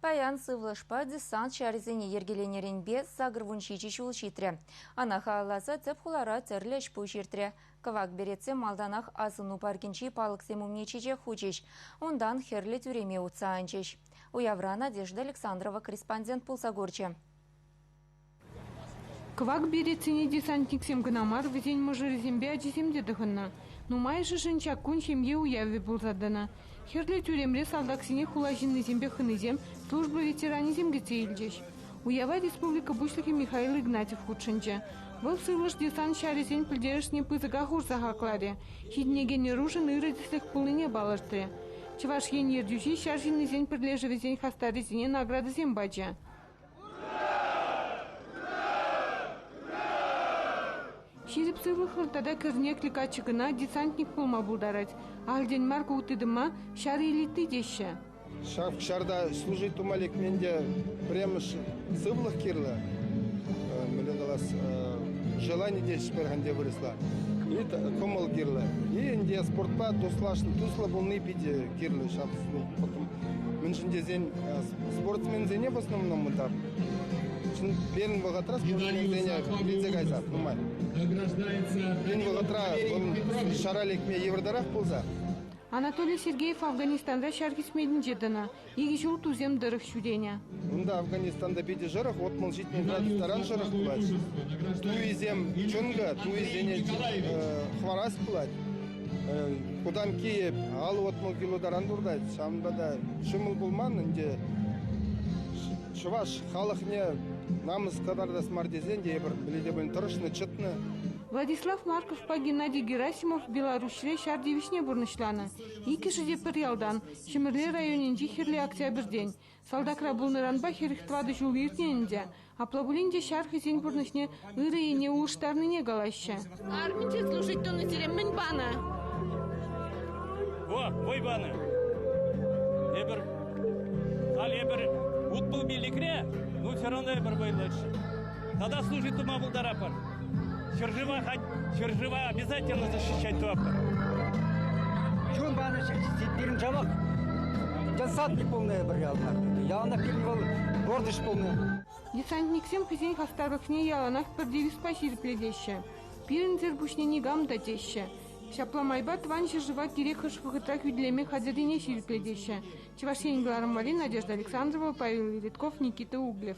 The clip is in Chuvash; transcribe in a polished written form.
Паян сывлӑшпа десант ҫарӗсене йӗркеленӗренпе 87 ҫул ҫитрӗ. Ӑна халалласа тӗп хулара тӗрлӗ ӗҫ-пуҫ иртрӗ. Кӑвак беретсем малтанах асӑну паркӗнчи палӑксем умне чечек хучӗҫ. Унтан хӗрлӗ тӳреме утса анчӗҫ. Уявра Надежда Александрова корреспондент пулса курчӗ. Кӑвак беретсене десантниксем кӑна мар, вӗсен мӑшӑрӗсемпе ачисем те тӑхӑннӑ. Нумайӑшӗшӗн ҫак кун ҫемье уявӗ пулса тӑнӑ. Хӗрлӗ тӳремре салтаксене хула ҫыннисемпе хӑнисем, служба ветеранӗсем кӗтсе илчӗҫ. Уява республика Пуҫлӑхӗ Михаил Игнатьев хутшӑнчӗ. Вӑл сывлӑш десант ҫарӗсен пӗлтерӗшне пысӑка хурса хакларӗ, ҫитӗнекен ӑрушӑн ырӑ тӗслӗх пулнине палӑртрӗ. Чӑваш Ен ертӳҫи ҫар ҫыннисен пӗрлешӗвӗсен хастарӗсене наградӑсем пачӗ. Ҫирӗп сывлӑхлӑ тата кӗрнеклӗ каччӑ кӑна десантник пулма пултарать. Ахальтен мар ку тытӑма ҫар элити теҫҫӗ. Ҫак ҫарта служить тума лекмен те пӗрремӗш сывлӑх кирлӗ. Мӗнле калас, желание теҫҫӗ ӗнтӗ вырӑсла. И кӑмӑл кирлӗ. И ӗнтӗ спортпа туслашнӑ, туслӑ пулни питӗ кирлӗ ҫав. Мӗншӗн тесен спортсменсене в основном унта пирӗн вӑхӑтра спортсменсене илсе кайса нумай. Пирӗн вӑхӑтра вӑл ҫара лекме йывӑртарах пулса. Анатолий Сергеев Афганистанра ҫар хӗсметӗнче тӑнӑ. Икӗ ҫул тусем тӑрӑх ҫӳренӗ. Унта Афганистанта питӗ шӑрӑх, 67 градус таран шӑрӑх пулать. Туйсем чӑнкӑ, туйсене хӑварас пулать. Кутамкки 50 кило таран туртать. Ҫавӑнпа та ҫӑмӑл пулман ӗнтӗ. Чӑваш халӑхне намӑс кӑтартас мар тесен те эпир мӗнле тӑрӑшнӑ, чӑтнӑ. Владислав Марковпа Геннадий Герасимов Беларуҫре ҫар тивӗҫне пурнӑҫланӑ. Иккӗшӗ те пӗр ялтан, Ҫӗмӗрле районӗнчи Хӗрлӗ Октябрьтен. Салтакра пулнӑранпа 44 ҫул иртнӗ ӗнтӗ. Апла пулин те ҫар хӑйсен пурнӑҫне ырӑ енне улӑштарнине калаҫҫӗ. Арминче служить тунӑ сире мӗн панӑ? Во, вӑй панӑ. Эпир халь эпир утмӑл пиллӗкре, ну все равно эпир вӑйлӑччӗ. Тата служить тума пултаратпӑр. Ҫӗршыва ҫӗршыва обязательно защищать тӑватпӑр. Чун панӑ пирӗн ҫамах десантник пулнӑ эпир яланах. Яланах пирӗн вӑл гордость пулнӑ. Десантниксем хӑйсен хастарлӑхне яланах пӗр девизпа ҫирӗплетеҫҫӗ. Пирӗнсӗр пуҫне никам та теҫҫӗ. Ҫапла майпа Тӑван ҫӗршыва кирек хӑш вӑхӑтра хӳтӗлеме хатӗррине ҫирӗплетеҫҫӗ. Чӑваш Ен кӑларӑм валли Надежда Александрова, Павел Летков, Никита Углев.